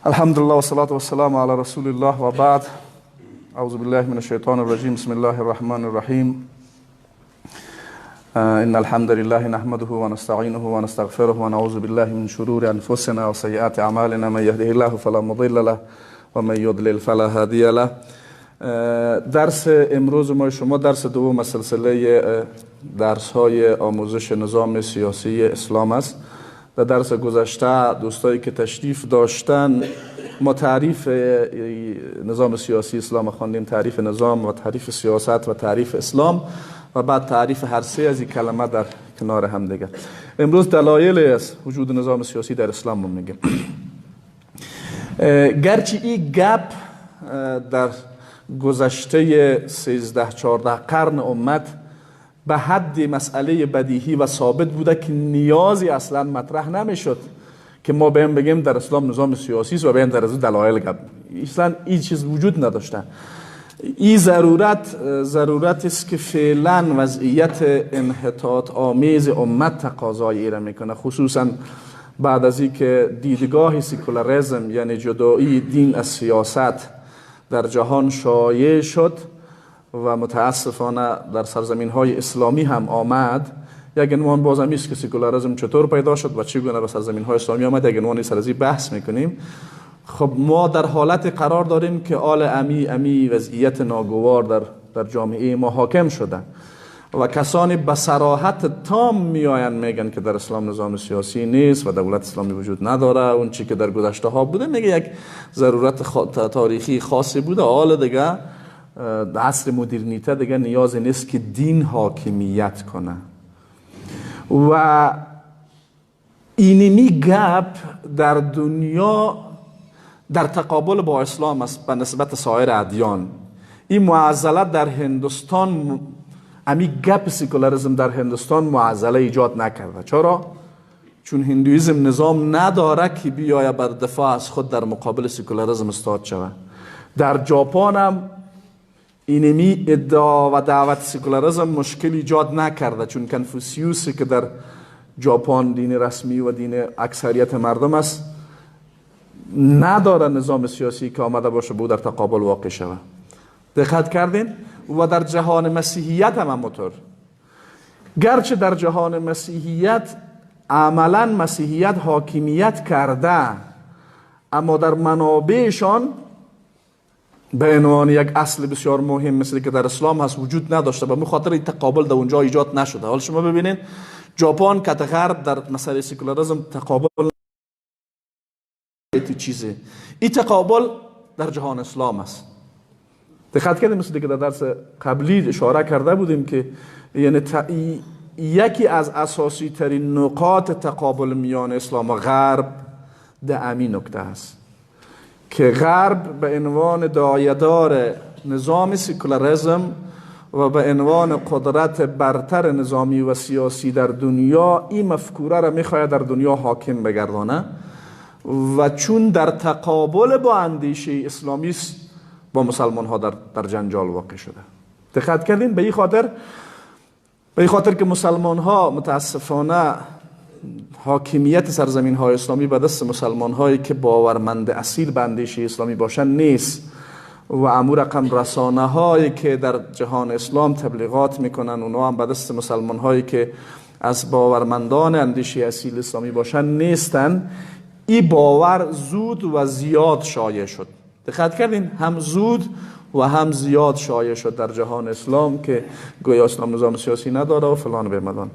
الحمدلله والصلاة والسلام على رسول الله و بعد. اعوذ بالله من الشیطان الرجیم. بسم الله الرحمن الرحیم. ان الحمد لله نحمده ونستعینه ونستغفره ونعوذ بالله من شرور انفسنا وسیئات اعمالنا. من یهده الله فلا مضل له و من یضلل فلا هادی له. درس امروز ما شما درس دوم از سلسله درس های آموزش نظام سیاسی اسلام است. در درس گذشته دوستایی که تشریف داشتن ما تعریف نظام سیاسی اسلام خواندیم، تعریف نظام و تعریف سیاست و تعریف اسلام و بعد تعریف هر سه از این کلمه در کنار هم دیگه. امروز دلایل از وجود نظام سیاسی در اسلام رو میگیم. گرچه این گپ در گذشته 13-14 قرن امت به حد مسئله بدیهی و ثابت بوده که نیازی اصلا مطرح نمیشد که ما بهم بگیم در اسلام نظام سیاسی است و بهم در از دلایل گپ، اصلا این چیز وجود نداشته. این ضرورت است که فعلا وضعیت انحطاط آمیز امت تقاضای ایره میکنه، خصوصا بعد از اینکه دیدگاه سکولاریسم یعنی جدایی دین از سیاست در جهان شایع شد و متاسفانه در سرزمین های اسلامی هم آمد. یک عنوان باز هم است که سکولاریسم چطور پیدا شد و چگونه به سرزمین های اسلامی آمد، یک عنوانی سر از این بحث میکنیم. خب ما در حالت قرار داریم که آل امی وضعیت ناگوار در جامعه ما حاکم شده و کسانی به صراحت تام میآیند میگن که در اسلام نظام سیاسی نیست و دولت اسلامی وجود نداره. اون چی که در گذشته ها بوده میگه یک ضرورت تاریخی خاصی بوده. حال دیگه عصر مدرنیته دیگه نیاز نیست که دین حاکمیت کنه و اینمی گپ در دنیا در تقابل با اسلام است به نسبت سایر ادیان. این معضله در هندوستان، امی گپ سکولاریسم در هندوستان معضله ایجاد نکرده. چرا؟ چون هندویزم نظام نداره که بیاید بر دفاع از خود در مقابل سکولاریسم استاد شود. در ژاپن هم اینمی ادعا و دعوت سکولاریسم مشکل ایجاد نکرده، چون کنفوسیوس که در ژاپن دین رسمی و دین اکثریت مردم است نداره نظام سیاسی که آمده باشه بود در تقابل واقع شود. دقت کردین؟ و در جهان مسیحیت هم همونطور. گرچه در جهان مسیحیت عملا مسیحیت حاکمیت کرده، اما در منابعشان به عنوان یک اصل بسیار مهم مثل که در اسلام هست وجود نداشته، به خاطر این تقابل در اونجا ایجاد نشده. حالا شما ببینید ژاپن که غرب در مسئله سکولاریسم تقابل چیزه، این تقابل در جهان اسلام است. دقت کردیم مثل که در درس قبلی اشاره کرده بودیم که یعنی یکی از اساسی ترین نقاط تقابل میان اسلام و غرب در همین نکته است که غرب به عنوان دایه‌دار نظام سکولاریسم و به عنوان قدرت برتر نظامی و سیاسی در دنیا این مفکوره را میخواهد در دنیا حاکم بگردانه و چون در تقابل با اندیشه اسلامی است با مسلمان ها در جنجال واقع شده. دقت کردین؟ به این خاطر که مسلمان ها متاسفانه حاکمیت سرزمین های اسلامی به دست مسلمان هایی که باورمند اصیل به اندیشه اسلامی باشن نیست و امو رقم رسانه هایی که در جهان اسلام تبلیغات میکنن اونا هم به دست مسلمان هایی که از باورمندان اندیشه اصیل اسلامی باشن نیستن. این باور زود و زیاد شایع شد. دقت کردین؟ هم زود و هم زیاد شایع شد در جهان اسلام که گویا اسلام نظام سیاسی نداره و فلان بهمدان.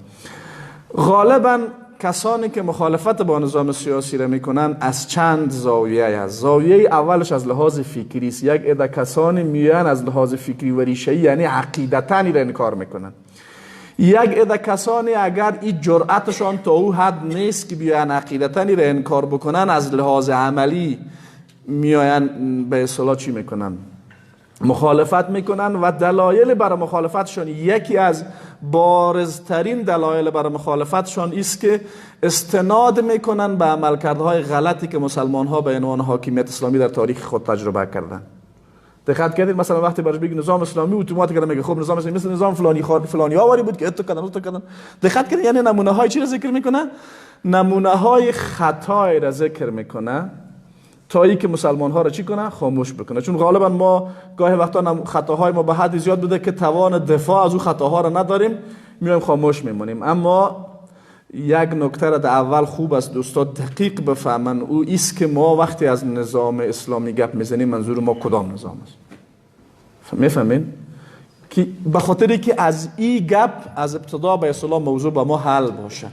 غالبا کسانی که مخالفت با نظام سیاسی را میکنن از چند زاویه است. زاویه اولش از لحاظ فکری است. یک عده کسانی میان از لحاظ فکری و ریشه‌ای یعنی عقیدتاً را انکار میکنن. یک عده کسانی اگر این جرأتشان تا او حد نیست که بیان عقیدتاً را انکار بکنن، از لحاظ عملی میاین به اصطلاح چی میکنن؟ مخالفت میکنن و دلایل برای مخالفتشان، یکی از بارزترین دلایل برای مخالفتشان است که استناد میکنن به عملکردهای غلطی که مسلمان ها به عنوان حاکمیت اسلامی در تاریخ خود تجربه کردن. دقت کردید؟ مثلا وقتی براش بگی نظام اسلامی اتوماتیک میگه خب نظام اسلامی مثل نظام فلانی آوری بود که اتو کردن اتو کردن. دقت کردید؟ یعنی نمونه های چی را ذکر میکنه؟ نمونه های خطای را ذکر میکنه تا ای که مسلمان ها را چی کنه؟ خاموش بکنه. چون غالبا ما گاهی وقتا خطاهای ما به حد زیاد بوده که توان دفاع از اون خطاها را نداریم، میایم خاموش میمونیم. اما یک نکته را در اول خوب است دوستا دقیق بفهمن، او ایست که ما وقتی از نظام اسلامی گپ میزنیم منظور ما کدام نظام است. میفهمین؟ که به خاطری که از این گپ از ابتدا به اصطلاح موضوع به ما حل باشه.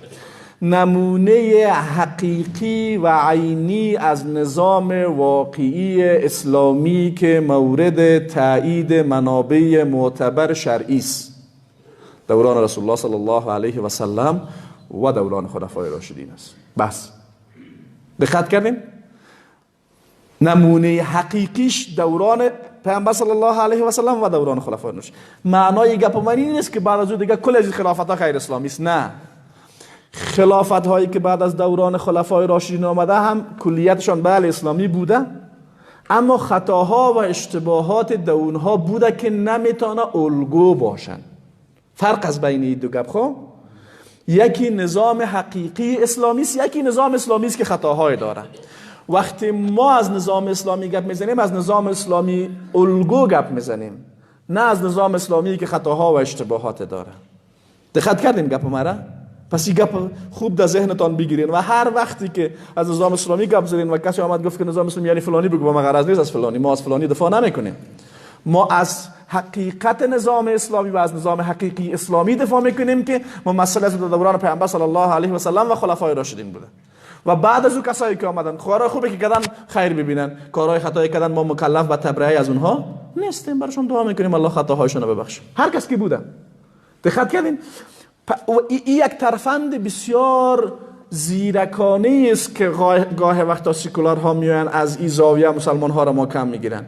نمونه حقیقی و عینی از نظام واقعی اسلامی که مورد تایید منابع معتبر شرعی است، دوران رسول الله صلی الله علیه و سلم و دوران خلفای راشدین است. بس دقت کردین؟ نمونه حقیقیش دوران پیامبر صلی الله علیه و سلم و دوران خلفای راشدین. معنای گپ من این نیست که بعد از او دیگه کل از خلافت ها غیر اسلامی است، نه. خلافت هایی که بعد از دوران خلفای راشدین آمده هم کلیتشان بله اسلامی بوده، اما خطاها و اشتباهات دونها بوده که نمیتونه الگو باشن. فرق از بین این دو گپ، خب یکی نظام حقیقی اسلامی است، یکی نظام اسلامی است که خطاهای داره. وقتی ما از نظام اسلامی گپ میزنیم، از نظام اسلامی الگو گپ میزنیم، نه از نظام اسلامی که خطاها و اشتباهات داره. دقت کردین گپ مرا؟ پس این گپ خوب در ذهنتان بگیرین و هر وقتی که از نظام اسلامی گپ زدین و کسی آمد گفت که نظام اسلامی یعنی فلانی، بگو ما غرض نیست از فلانی، ما از فلانی دفاع نمیکنیم. ما از حقیقت نظام اسلامی و از نظام حقیقی اسلامی دفاع میکنیم که ممثل از دوران پیامبر صلی الله علیه و سلم و خلفای راشدین بوده. و بعد از او کسایی که آمدن، کارهای خوبی که کردن خیر ببینن، کارهای خطایی کردن ما مکلف به تبرئه از اونها نیستیم، براشون دعا میکنیم الله خطاهایشون رو ببخشه، هر کس که بوده. دقت کردین؟ این یک ترفند بسیار زیرکانه است که گاه وقتا سیکولارها میان از این زاویه مسلمان ها را ما کم میگیرن.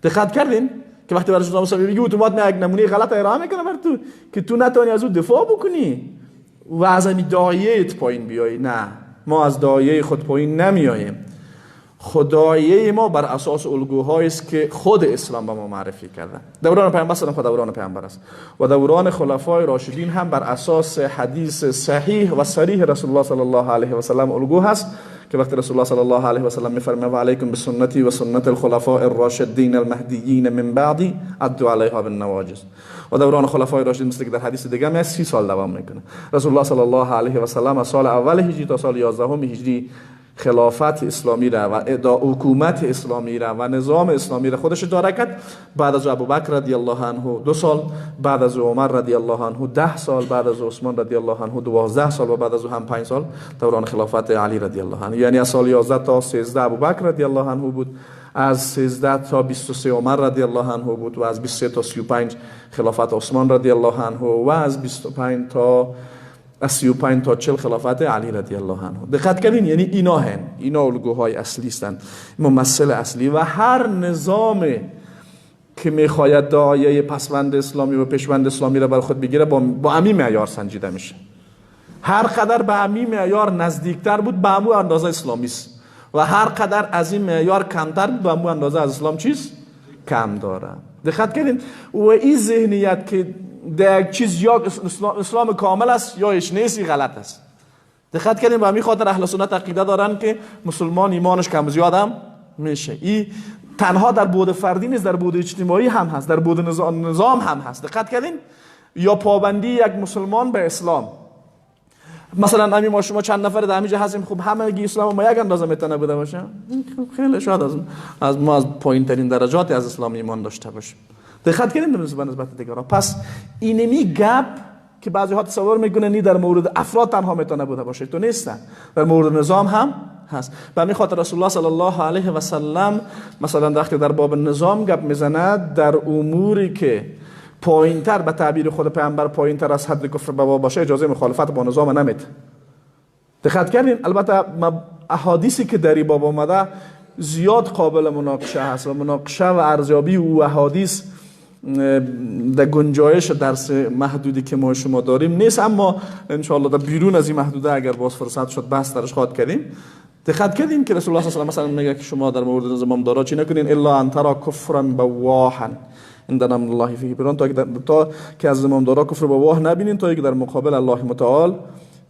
دقت کردین که وقتی برای نظام اسلامی میگی اتومات یک نمونه غلط ارائه میکنه بر تو که تو نتونی از او دفاع بکنی و از این دایه پایین بیایی. نه، ما از دایه خود پایین نمیاییم. خدایه ما بر اساس الگوهایی است که خود اسلام به ما معرفی کرده. دوران پیامبر صلی الله علیه و دوران پیامبر است و دوران خلفای راشدین هم بر اساس حدیث صحیح و صریح رسول الله صلی الله علیه و سلم الگو هست که وقتی رسول الله صلی الله علیه و سلم میفرماید و علیکم بسنتی و سنت الخلفاء الراشدین المهدیین من بعدی عضوا علیها بالنواجذ. و دوران خلفای راشدین مثل که در حدیث دیگه هم 30 سال دوام میکنه. رسول الله صلی الله علیه و سلم از سال اول هجری تا سال 11 هجری خلافت اسلامی را و حکومت اسلامی را و نظام اسلامی را خودش اداره کرد. بعد از ابوبکر رضی الله عنه 2 سال، بعد از عمر رضی الله عنه 10 سال، بعد از عثمان رضی الله عنه 12 سال و بعد از هم 5 سال دوران خلافت علی رضی الله عنه. یعنی از سال 11 تا 13 ابوبکر رضی الله عنه بود، از 13 تا 23 عمر رضی الله عنه بود و از 23 تا 35 خلافت عثمان رضی الله عنه و از 25 تا 35 تا 40 خلافت علی رضی الله عنه. دقت کردین؟ یعنی اینا هن، اینا الگوهای اصلی هستند، ممثل اصلی. و هر نظام که میخواید دعایه پسوند اسلامی و پیشوند اسلامی را بر خود بگیره با امی معیار سنجیده میشه. هر قدر به امی معیار نزدیکتر بود به امو اندازه اسلامی است و هر قدر از این معیار کمتر بود به امو اندازه از اسلام چیز کم داره. دقت کردین؟ و این ذهنیت که در چیز یا اسلام کامل است یا هیچ نیست، غلط است. دقت کردین؟ به همین خاطر اهل سنت عقیده دارن که مسلمان ایمانش کم زیاد هم میشه. این تنها در بعد فردی نیست، در بعد اجتماعی هم هست، در بعد نظام هم هست. دقت کردین؟ یا پابندی یک مسلمان به اسلام، مثلا همین ما شما چند نفر در همینجا هستیم، خب همه اسلام ما یک اندازه میتونه بوده باشه، خیلی شاید از ما از پایین ترین درجات از اسلام ایمان داشته باشیم. دقت کردین به نسبت دیگران. پس اینمی گپ که بعضی ها تصور میکنن نی در مورد افراد تنها میتونه بوده باشه، تو نیستن، در مورد نظام هم هست. به همین خاطر رسول الله صلی الله علیه و سلم مثلا وقتی در باب نظام گپ میزند، در اموری که پایینتر به تعبیر خود پیامبر پایینتر از حد کفر بوا باشه اجازه مخالفت با نظام نمیده. دقت کردین؟ البته احادیثی که در این باب آمده زیاد قابل مناقشه هست و مناقشه و ارزیابی او احادیث در گنجایش درس محدودی که ما شما داریم نیست، اما انشاءالله در بیرون از این محدوده اگر باز فرصت شد بحث درش خواهد کردیم. دقت کردیم که رسول الله صلی الله علیه و سلم میگه که شما در مورد زمامدارا چی نکنین الا ان ترى کفرا بواحا عندنا من الله فیه بران، تا که از زمامدارا کفر بواح نبینین تا که در مقابل الله متعال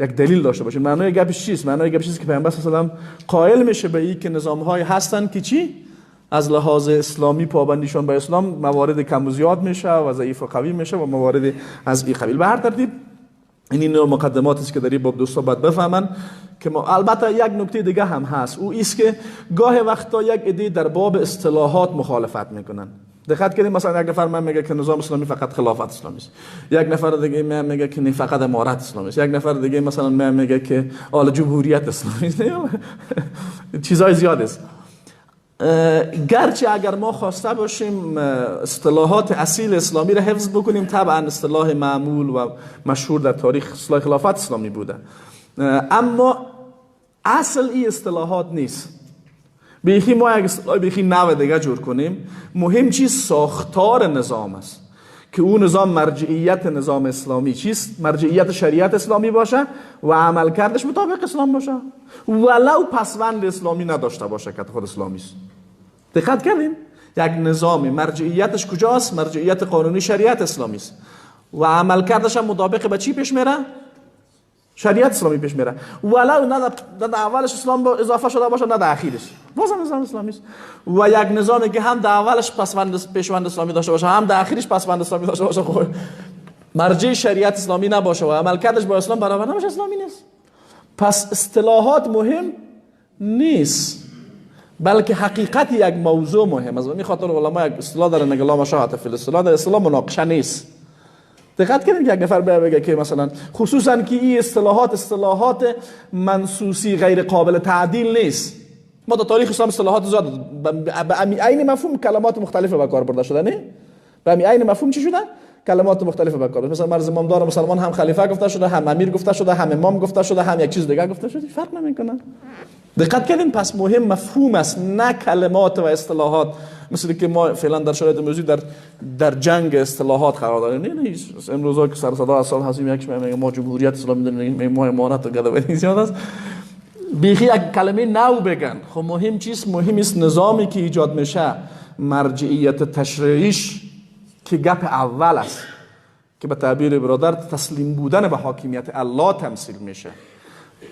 یک دلیل داشته باشیم. معنای گپش چیست؟ معنای گپش چیست که پیامبر صلی الله علیه و سلم قائل میشه به این که نظام‌های هستن که چی؟ از لحاظ اسلامی پابندیشون به اسلام موارد کم و زیاد میشه و ضعیف و قوی میشه و موارد از این قبیل. به هر ترتیب این نوع مقدمات است که در این باب دوستا باید بفهمن که ما البته یک نکته دیگه هم هست، او ایست که گاه وقتا یک عده در باب اصطلاحات مخالفت میکنن. دقت کنید، مثلا یک نفر من میگه که نظام اسلامی فقط خلافت اسلامی است، یک نفر دیگه من میگه که نه فقط امارت اسلامی است، یک نفر دیگه مثلا من میگه که آل جمهوریت اسلامی است. چیزای زیاد است. گرچه اگر ما خواسته باشیم اصطلاحات اصیل اسلامی را حفظ بکنیم، طبعا اصطلاح معمول و مشهور در تاریخ اصطلاح خلافت اسلامی بوده، اما اصل این اصطلاحات نیست. بیخی ما یک اصطلاح بیخی نو دیگه جور کنیم. مهم چیز ساختار نظام است که اون نظام مرجعیت نظام اسلامی چیست؟ مرجعیت شریعت اسلامی باشه و عملکردش مطابق اسلام باشه، ولو پسوند اسلامی نداشته باشه که خود اسلامی است. دقت کردیم؟ یک نظامی مرجعیتش کجاست؟ مرجعیت قانونی شریعت اسلامی است و عملکردش هم مطابق به چی پیش میره؟ شریعت اسلامی پیش میره، ولو نه در اولش اسلام اضافه شده باشه نه در اخیرش، بازم نظام اسلامی است. و یک نظامی که هم در اولش پسوند پیشوند اسلامی داشته باشه هم در اخیرش پسوند اسلامی داشته باشه، خب مرجع شریعت اسلامی نباشه و عملکردش با اسلام برابر نباشه، اسلامی نیست. پس اصطلاحات مهم نیست، بلکه حقیقت یک موضوع مهم است. و خاطر علما یک اصطلاح دارن که لا مشاهده فی الاصطلاح، در اصطلاح مناقشه نیست. دقت کنید که یک نفر بگه که مثلا خصوصا که این اصطلاحات اصطلاحات منصوصی غیر قابل تعدیل نیست. ما در تاریخ اسلام اصطلاحات زیاد به عین مفهوم کلمات مختلف به کار برده شده، نه؟ به عین مفهوم چی شده؟ کلمات مختلف به کار. مثلا مرز امامدار مسلمان هم خلیفه گفته شده، هم امیر گفته شده، هم امام گفته شده، هم یک چیز دیگه گفته شده، فرق نمیکنه. دقت کردین؟ پس مهم مفهوم است نه کلمات و اصطلاحات، مثل که ما فعلا در شرایط امروزی در جنگ اصطلاحات قرار داریم. نه نه، امروزا که سر صدا از سال هستیم یکش میگه ما جمهوریت اسلامی داریم، ما امارت و گدوینی زیاد است، بیخی یک کلمه نو بگن. خب مهم چیست؟ مهم است نظامی که ایجاد میشه مرجعیت تشریعیش که گپ اول است که به تعبیر برادر تسلیم بودن به حاکمیت الله تمثیل میشه،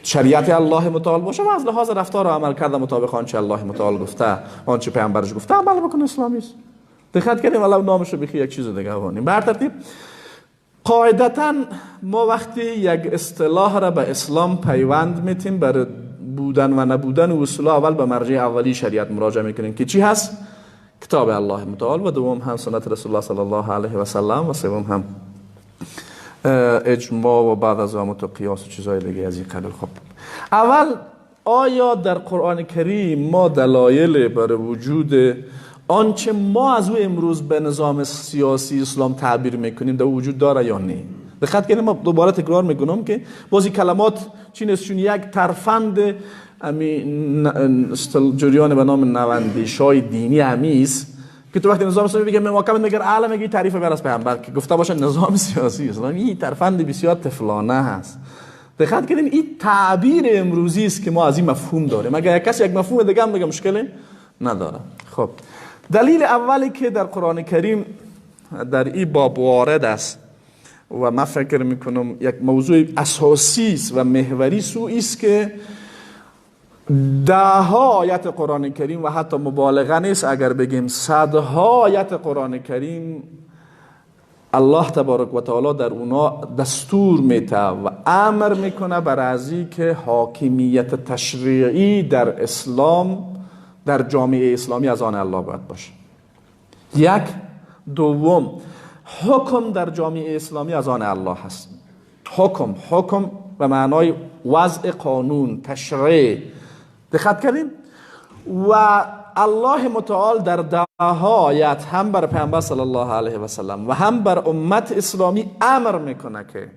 شریعت الله متعال باشه و از لحاظ رفتار و عمل کرده مطابق آنچه الله متعال گفته، آنچه پیامبرش گفته عمل بکنه، اسلامی است. دقت کردیم؟ ولو نامش رو بخی یک چیز دیگه وانیم. به هر ترتیب قاعدتا ما وقتی یک اصطلاح را به اسلام پیوند میتیم، بر بودن و نبودن اصول اول به مرجع اولی شریعت مراجعه میکنیم که چی هست؟ کتاب الله متعال، و دوم هم سنت رسول الله صلی الله علیه و سلم، و سوم هم اجماع و بعد از آن قیاس و چیزهای دیگه از این قبیل. خب اول آیا در قرآن کریم ما دلایل بر وجود آنچه ما از او امروز به نظام سیاسی اسلام تعبیر میکنیم در وجود داره یا نه؟ دقت کنید، ما دوباره تکرار میکنم که بعضی کلمات چی نیست، چون یک ترفند جریان به نام نواندیشای دینی همیست که تو وقتی نظام اسلامی بگه محاکمه میگه عالم میگه تعریف بر از پیامبر که گفته باشه نظام سیاسی اسلامی، این ترفند بسیار طفلانه هست. دقت کنید، این تعبیر امروزی است که ما از این مفهوم داریم. اگر کسی یک مفهوم دیگه هم بگه مشکلی نداره. خب دلیل اولی که در قرآن کریم در این باب وارد است و من فکر میکنم یک موضوع اساسی است و محوری سو است که ده ها آیت قرآن کریم و حتی مبالغه نیست اگر بگیم صدها آیت قرآن کریم الله تبارک و تعالی در اونا دستور میته و امر میکنه بر ازی که حاکمیت تشریعی در اسلام در جامعه اسلامی از آن الله باید باشه. یک. دوم، حکم در جامعه اسلامی از آن الله هست. حکم به معنای وضع قانون، تشریع. دقت کردیم؟ و الله متعال در ده ها آیت هم بر پیامبر صلی الله علیه و سلم و هم بر امت اسلامی امر میکنه که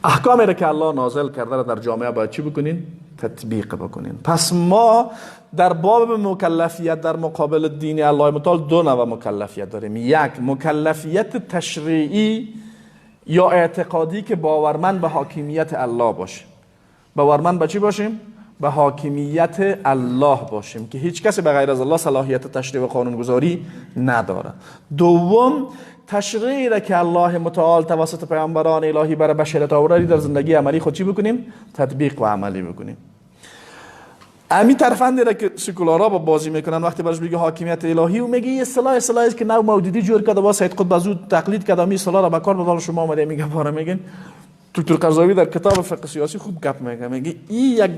احکامی را که الله نازل کرده را در جامعه باید چی بکنین؟ تطبیق بکنین. پس ما در باب مکلفیت در مقابل دین الله متعال دو نوع مکلفیت داریم. یک، مکلفیت تشریعی یا اعتقادی که باورمند به حاکمیت الله باشه. باورمند به چی باشیم؟ به حاکمیت الله باشیم که هیچ کسی به غیر از الله صلاحیت تشریع و قانونگذاری نداره. دوم، تشریعی را که الله متعال توسط پیامبران الهی برای بشریت آورده در زندگی عملی خود چی بکنیم؟ تطبیق و عملی بکنیم. امی ترفندی را که سکولارا با بازی میکنن، وقتی برش میگه حاکمیت الهی و میگه یه اصطلاح است که نو مودودی جور کرده، با سید قطب از او تقلید کرده، می اصطلاح را به کار بدال شما اومده میگه باره میگن. دکتر قرضاوی در کتاب فقه سیاسی خوب گپ میگه، میگه این یک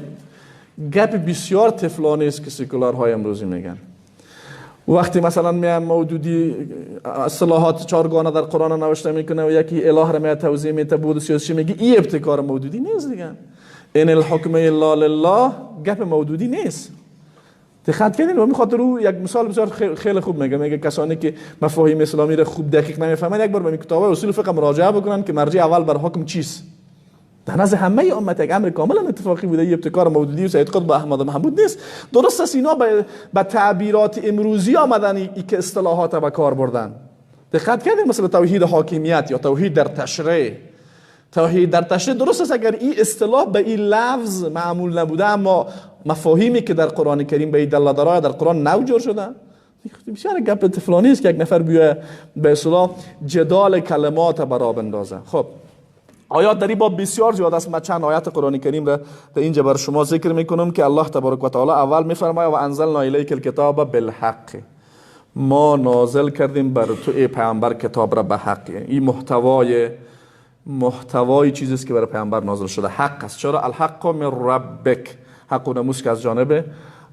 گپ بسیار طفلانه است که سکولارهای امروزی میگن. وقتی مثلا میام مودودی اصطلاحات چهارگانه در قرآن نوشته میکنه و یکی اله را می توضیح میده بود سیاسی، میگه این ابتکار مودودی نیست دیگه. ان الحکم الا لله گپ مودودی نیست. دقت کردین؟ و میخواد رو یک مثال بسیار خیلی خوب میگه، میگه کسانی که مفاهیم اسلامی را خوب دقیق نمیفهمن یک بار به کتاب اصول فقه مراجعه بکنن که مرجع اول بر حکم چیست. در نزد همه امت یک امر کاملا اتفاقی بوده، یه ابتکار مودودی و سید قطب و احمد محمود نیست. درست است اینا به تعبیرات امروزی آمدن ای که اصطلاحات به کار بردن. دقت کردین؟ مثلا توحید حاکمیت یا توحید در تشریع. توحید در تشریع درست است اگر این اصطلاح به این لفظ معمول نبوده، اما مفاهیمی که در قرآن کریم به این دلالت داره در قرآن نو جور شده. بسیار گپ طفلانی است که یک نفر بیاد به اصطلاح جدال کلمات برا بندازه. خب آیات در این باب بسیار زیاد است. من چند آیت قرآن کریم را در اینجا بر شما ذکر میکنم که الله تبارک و تعالی اول میفرماید و انزلنا الیک الکتاب بالحق، ما نازل کردیم بر تو ای پیامبر کتاب را به حق. این محتوای چیزی است که برای پیامبر نازل شده، حق است. چرا؟ الحق من ربک، حق و ناموس که از جانب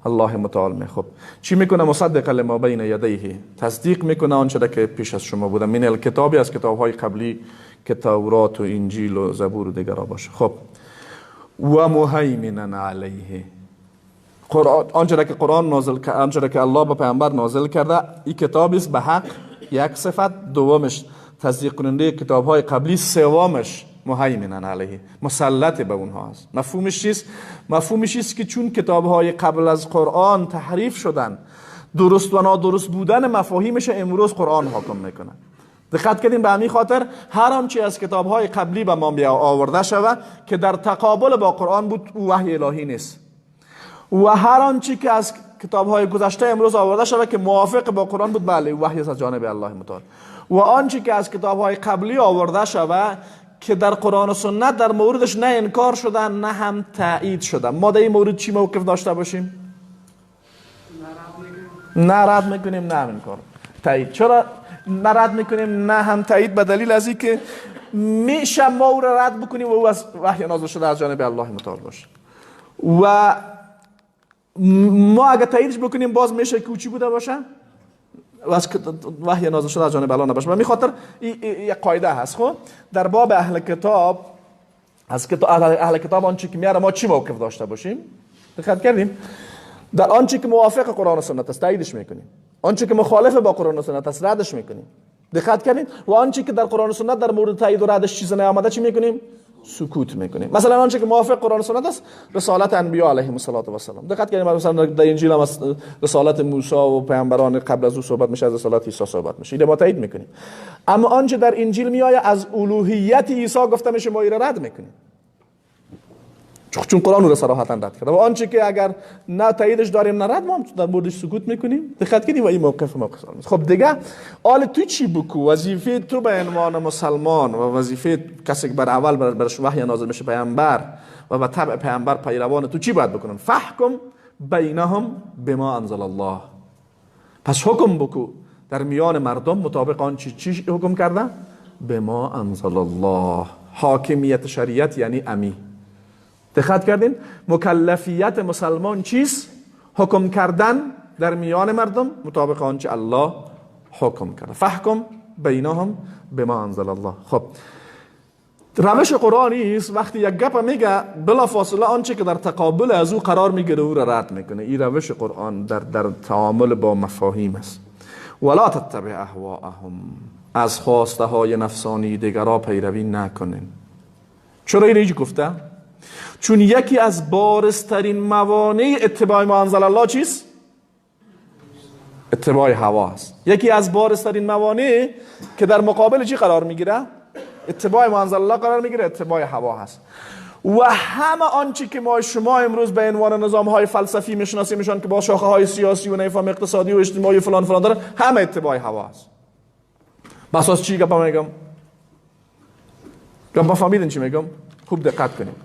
الله متعال. می خب چی میکنه؟ مصدق لما بین یدیه، تصدیق میکنه آنچه که پیش از شما بوده، من الکتابی، از کتابهای قبلی که تورات و انجیل و زبور و دیگرها باشه. خب و مهیمنا علیه، قرآن آنچه که قرآن نازل کرده، آنچه که الله به پیامبر نازل کرده، این کتاب است به حق، یک صفت. دومش تصدیق کننده کتاب‌های قبلی، سومش مهیمنا علیه، مسلط به اونها است. مفهومش چیست؟ مفهومش است که چون کتاب‌های قبل از قرآن تحریف شدن، درست و نادرست بودن مفاهیمش امروز قرآن حاکم میکنه. دقت کردیم؟ به همین خاطر هر آنچه از کتاب‌های قبلی به ما آورده شود که در تقابل با قرآن بود، او وحی الهی نیست، و هر آنچه که از کتاب‌های گذشته امروز آورده شود که موافق با قرآن بود، بله وحی از جانب الله متعال. و آنچه که از کتاب‌های قبلی آورده شود که در قرآن و سنت در موردش نه انکار شده نه هم تایید شده، ما در این مورد چی موقف داشته باشیم؟ نه رد میکنیم نه هم انکار تایید. چرا نه رد میکنیم نه هم تایید؟ به دلیل از اینکه میشه ما او را رد بکنیم و او از وحی نازل شده از جانب الله متعال باشه، و ما اگه تاییدش بکنیم باز میشه که او چی بوده باشه؟ وحی نازل شده از جانب الله نباشه. به خاطر یک قاعده هست. خب در باب اهل کتاب، از اهل کتاب آنچه که میاره ما چی موقف داشته باشیم؟ دقت کردیم؟ در آنچه که موافق قرآن و سنت است تاییدش میکنیم، آنچه که مخالف با قرآن و سنت است ردش میکنیم. دقت کردیم؟ و آنچه که در قرآن و سنت در مورد تایید و ردش چیز نیامده چی میکنیم؟ سکوت میکنیم. مثلا آنچه که موافق قرآن و سنت است رسالت انبیا علیهم الصلاه و السلام. دقت کردیم؟ مثلا در انجیل هم از رسالت موسی و پیامبران قبل از او صحبت میشه، از رسالت عیسی صحبت میشه، اینو ما تایید میکنیم. اما آنچه در انجیل میآید از الوهیت عیسی گفته میشه، ما اینو رد میکنیم، چون قرآن رو صراحتا رد کرده. و آنچه که اگر نه تاییدش داریم نه رد، ما هم در موردش سکوت میکنیم. دقت کنیم؟ و این موقف موقف. خب دیگه آل تو چی بکو؟ وظیفه تو به عنوان مسلمان و وظیفه کسی که بر اول برش وحی نازل میشه پیامبر و به تبع پیامبر پیروان تو چی باید بکنن؟ فحکم بینهم بما انزل الله. پس حکم بکو در میان مردم مطابق آنچه چی حکم کرده؟ بما انزل الله. حاکمیت شریعت یعنی امی. دقت کردین؟ مکلفیت مسلمان چیست؟ حکم کردن در میان مردم مطابق آنچه الله حکم کرده. فحکم بینهم بما انزل الله. خب روش قرآنی است وقتی یک گپ میگه بلا فاصله آنچه که در تقابل از او قرار میگیره او را رد میکنه. این روش قرآن در تعامل با مفاهیم است. ولا تتبع اهواءهم، از خواسته های نفسانی دیگرا پیروی نکنین. چرا اینو گفته؟ چون یکی از بارزترین موانع اتباع ما انزل الله چیست؟ اتباع هوا است. یکی از بارزترین موانع که در مقابل چی قرار میگیره؟ اتباع ما انزل الله قرار میگیره، اتباع هوا هست. و همه آنچه که ما شما امروز به عنوان نظام های فلسفی میشناسیمشان که با شاخه های سیاسی و نفهم اقتصادی و اجتماعی فلان فلان داره، همه اتباع هوا است. بس از چی گپ میگم؟ گپ فهمیدین چی میگم؟ خوب دقت کنید.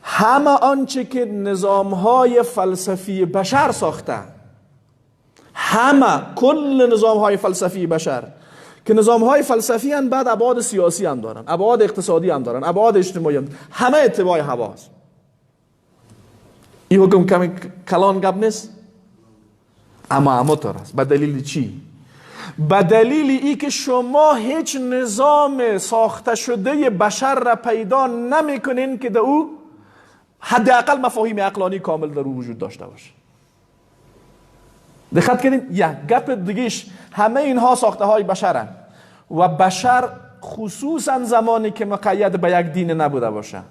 همه آنچه که نظام های فلسفی بشر ساخته، همه کل نظام های فلسفی بشر که نظام های فلسفی هم بعد ابعاد سیاسی هم دارن، ابعاد اقتصادی هم دارن، ابعاد اجتماعی هم، همه اتباع هواست. این حکم کمی کلان گپ نیست، اما طور است. به دلیل چی؟ به دلیل ای که شما هیچ نظام ساخته شده بشر را پیدا نمی کنین که در او حداقل مفاهیم عقلانی کامل در او وجود داشته باشه. دقت کردین؟ یک گپ دیگهش، همه اینها ساخته های بشرن و بشر خصوصا زمانی که مقید به یک دین نبوده باشه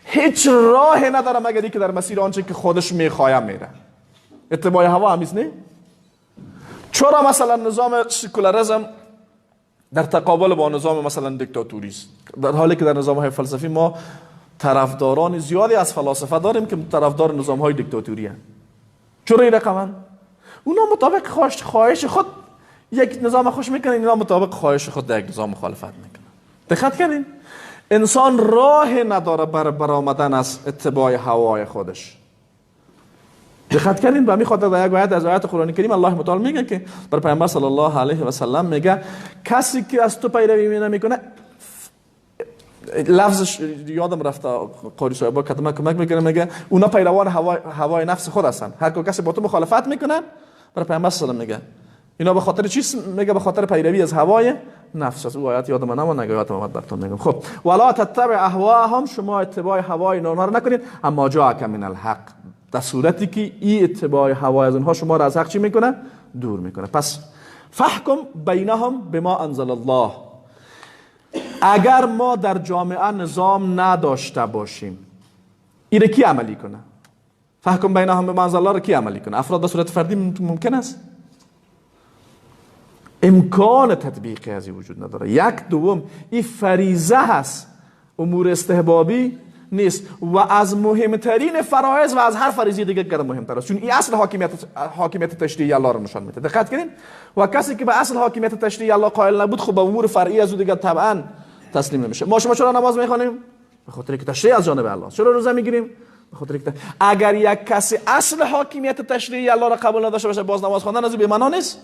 هیچ راه نداره مگر اینکه در مسیر آنچه که خودش میخواه میره. اتباع هوا همیست نه؟ چرا مثلا نظام سکولاریسم در تقابل با نظام مثلا دیکتاتوری است، در حالی که در نظام های فلسفی ما طرفداران زیادی از فلاسفه داریم که طرفدار نظام های دیکتاتوری هستند. چرا این رقمن؟ اونا مطابق خواهش خود یک نظام خوش میکنن، اینا مطابق خواهش خود در یک نظام مخالفت میکنن. دقت کردین؟ انسان راه نداره بر برآمدن از اتباع هوای خودش. دقت کردین؟ به همین خاطر در یک آیت از آیات قرآن کریم الله متعال میگه که بر پیامبر صلی الله علیه و سلم میگه کسی که از تو پیروی نمیکنه، لفظش یادم رفته، قاری صاحبا کتما کمک میکنه، میگه اونا پیروان هوای نفس خود هستن، هر کسی با تو مخالفت میکنن، برای پیامبر صلی الله علیه و میگه اینا به خاطر چیز؟ میگه به خاطر پیروی از هوای نفس است. او آیات یادم نموند، نگه یادم اومد براتون میگم. خب ولا تتبع اهواهم، شما اتباع هوای اونها رو نکنید، اما جاءک من الحق، در صورتی که این اتباع هوای از اونها شما را از حق چی میکنه؟ دور میکنه. پس فحکم بینهم بما انزل الله. اگر ما در جامعه نظام نداشته باشیم، این کی عملی کنه؟ فحکم بینهم بما انزل الله رو کی عملی کنه؟ افراد به صورت فردی ممکن است؟ امکان تطبیق از این وجود نداره. یک، دوم، این فریضه هست، امور استحبابی نیست و از مهمترین فرایض و از هر فریضه دیگه که مهمتر است، چون این اصل حاکمیت تشریعی الله رو نشان میده. دقت کنین. و کسی که به اصل حاکمیت تشریعی الله قائل نبود، خب به امور فرعی از او دیگه طبعا تسلیم نمیشه. ما شما چرا نماز میخوانیم؟ به خاطر که تشریع از جانب الله. چرا روزه میگیریم؟ به خاطر که اگر یک کسی اصل حاکمیت تشریعی الله را قبول نداشته باشه، باز نماز خواندن از او بی معنا نیست.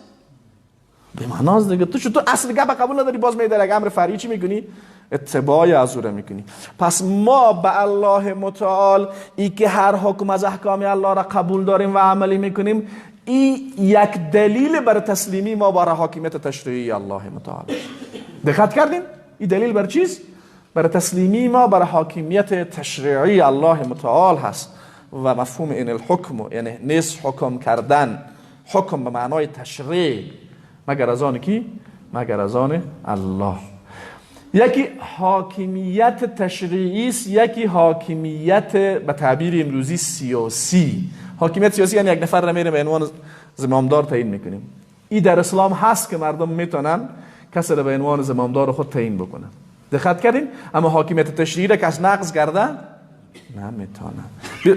بی معناست دیگه. تو اصل گپ قبول نداری، باز می در یک امر فرعی چی میکنی؟ اتباع از او را میکنی. پس ما به الله متعال ای که هر حکم از احکام الله را قبول داریم و عملی میکنیم، ای یک دلیل بر تسلیمی ما بر حاکمیت تشریعی الله متعال. دقت کردین؟ این دلیل بر چیز؟ بر تسلیمی ما بر حاکمیت تشریعی الله متعال هست. و مفهوم این الحکم یعنی نیست حکم کردن، حکم به معنای تشریع، مگر از آن کی؟ مگر از آن الله. یکی حاکمیت تشریعی است، یکی حاکمیت به تعبیر امروزی سیاسی. حاکمیت سیاسی یعنی یک نفر را میریم به عنوان زمامدار تعیین میکنیم. این در اسلام هست که مردم میتونن کسی را به عنوان زمامدار خود تعیین بکنن. دقت کردین؟ اما حاکمیت تشریعی را کس نقض کرده نمیتونن.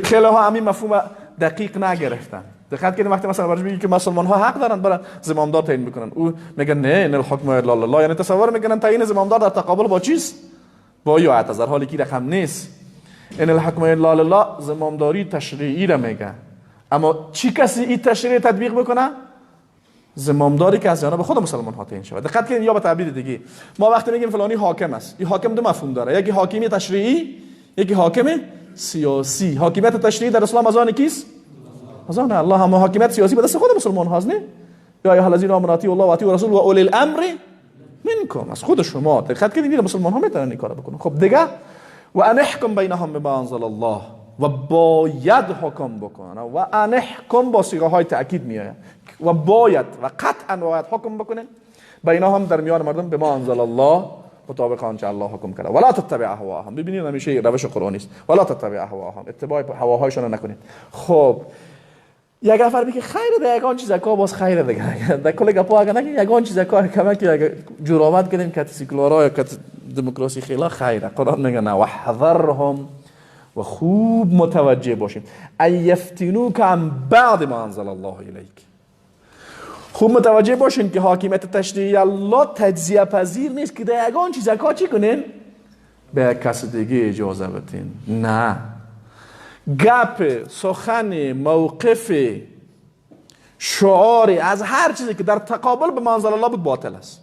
خیلی ها همین مفهوم دقیق نگرفتن. دقت کنید وقتی مثلا برش میگه که مسلمان ها حق دارن برای زمامدار تعیین بکنن، او میگه نه، ان الحکم الا لله، یعنی تصور میکنن تعیین زمامدار در تقابل با چیز؟ با آیت، در حالی که رقم نیست. ان الحکم الا لله زمامداری تشریعی را میگه، اما چی کسی این تشریع تطبیق بکنه؟ زمامداری که از جانب خود مسلمان ها تعیین شود. دقت کنید. یا به تعبیر دیگه، ما وقتی میگیم فلانی حاکم است، این حاکم دو مفهوم داره، یکی حاکمی تشریعی، یکی حاکم سیاسی. حاکمیت تشریعی در اسلام از آن کیست؟ از آن الله. هم حاکمیت سیاسی به دست خود مسلمان هاست، نه؟ یا ایها الذین آمنوا اطیعوا الله و اطیعوا الرسول و اولی الامر منکم، از خود شما. دقت کنید، مسلمان ها میتونن این کارو بکنن. خب دیگه و ان احکم بینهم بما انزل الله، و باید حکم بکنن. و ان احکم با صیغه های تاکید میآید، و باید و قطعا باید حکم بکنن بینهم، در میان مردم، بما انزل الله، مطابق آنچه الله حکم کرده. ولا تتبع اهواهم. ببینید همیشه روش قرآنی است. ولا تتبع اهواهم، اتباع هواهایشان رو نکنید. خب یک نفر میگه خیر ده، یگان چیز کا باز خیر دیگه، در کل گپا اگه نگه یگان چیز کا کمک اگه جور آمد کردیم کت سیکولارا یا کت دموکراسی خیلا خیره. قرآن میگه نه، وحذرهم و خوب متوجه باشیم. ان یفتنوک عن بعض ما انزل الله الیک. خوب متوجه باشین که حاکمیت تشریعی الله تجزیه پذیر نیست که در یگان چیز چی کنین؟ به کس دیگه اجازه بدین. نه، گپ، سخن، موقف، شعاری از هر چیزی که در تقابل به منزل الله بود باطل است.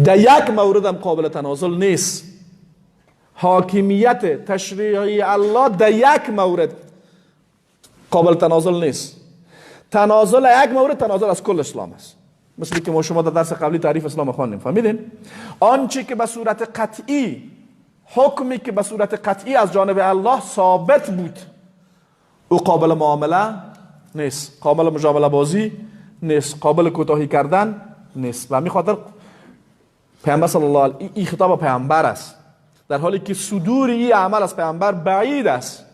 در یک مورد هم قابل تنازل نیست. حاکمیت تشریعی الله در یک مورد قابل تنازل نیست. تنازل یک مورد تنازل از کل اسلام است. مثل که ما شما در درس قبلی تعریف اسلام خواندیم، فهمیدین؟ آنچه که به صورت قطعی، حکمی که به صورت قطعی از جانب الله ثابت بود، او قابل معامله نیست، قابل مجامله بازی نیست، قابل کوتاهی کردن نیست. و همین خاطر پیامبر صلی الله علیه، این خطاب پیامبر است، در حالی که صدور این عمل از پیامبر بعید است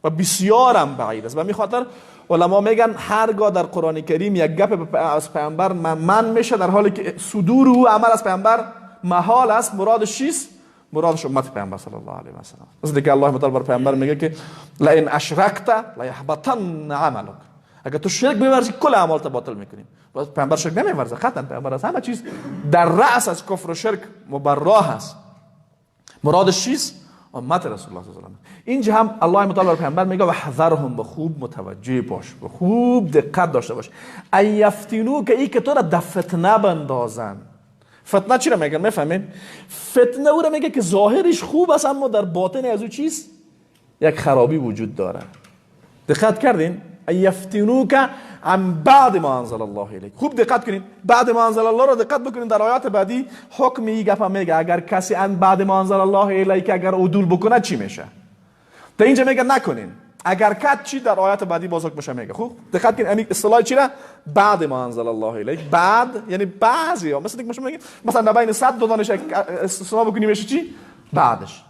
و بسیارم بعید است. و همین خاطر علما میگن هرگاه در قرآن کریم یک گپ از پیامبر من میشه، در حالی که صدور او عمل از پیامبر محال است، مرادش چیست؟ مرادش امت پیامبر صلی الله علیه و سلم. مثل که الله متعال بر پیامبر میگه که لئن اشرکت لیحبطن عملک، اگر تو شرک بورزی کل اعمالت باطل میکنیم. پیامبر شرک نمیورزه، قطعا پیامبر از همه چیز در رأس از کفر و شرک مبراه است. مرادش چیست؟ امت رسول الله صلی الله علیه و سلم. اینجا هم الله متعال بر پیامبر میگه و حذرهم، به خوب متوجه باش، به خوب دقت داشته باش. ان یفتنو، که ای که تو را در فتنه بندازن. فتنه چی را میگن؟ میفهمین؟ فتنه او را میگه که ظاهرش خوب است اما در باطن از او چیز یک خرابی وجود داره. دقت کردین؟ ان یفتنوک عن بعد ما انزل الله الیک. خوب دقت کنین، بعد ما انزل الله را دقت بکنین. در آیات بعدی حکم این گپ میگه اگر کسی عن بعد ما انزل الله الیک اگر عدول بکنه چی میشه. تا اینجا میگه نکنین، اگر کد چی در آیات بعدی باز حکمش میگه. خوب دقت کنین، همین اصطلاح چی را؟ بعد ما انزل الله الیک. بعد یعنی بعضی ها، مثلا میگه مثلا در بین 100 دو دانش استثنا بکنیم میشه چی؟ بعدش.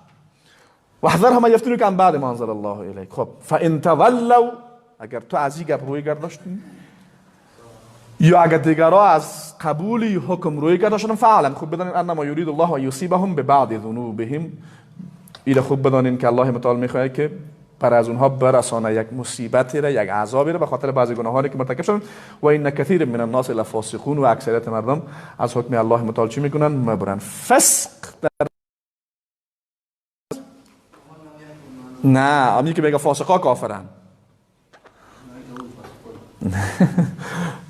واحذرهم ان یفتنوک عن بعد ما انزل الله الیک. خب فان تولوا، اگر تو از این گپ روی گرداشتی یا اگر دیگرها از قبولی حکم روی گرداشتن، فعلا خوب بدانین انما یرید الله ان یصیبهم ببعض ذنوبهم. اینا خوب بدانین که الله متعال میخواد که پر از اونها برسانه یک مصیبتی را، یک عذابی را به خاطر بعضی گناهانی که مرتکب شدن. و این کثیر من الناس لفاسقون، و اکثریت مردم از حکم الله متعال چی میکنن؟ مبرن. فسق در نه، امی که میگه فاسقا کافرن،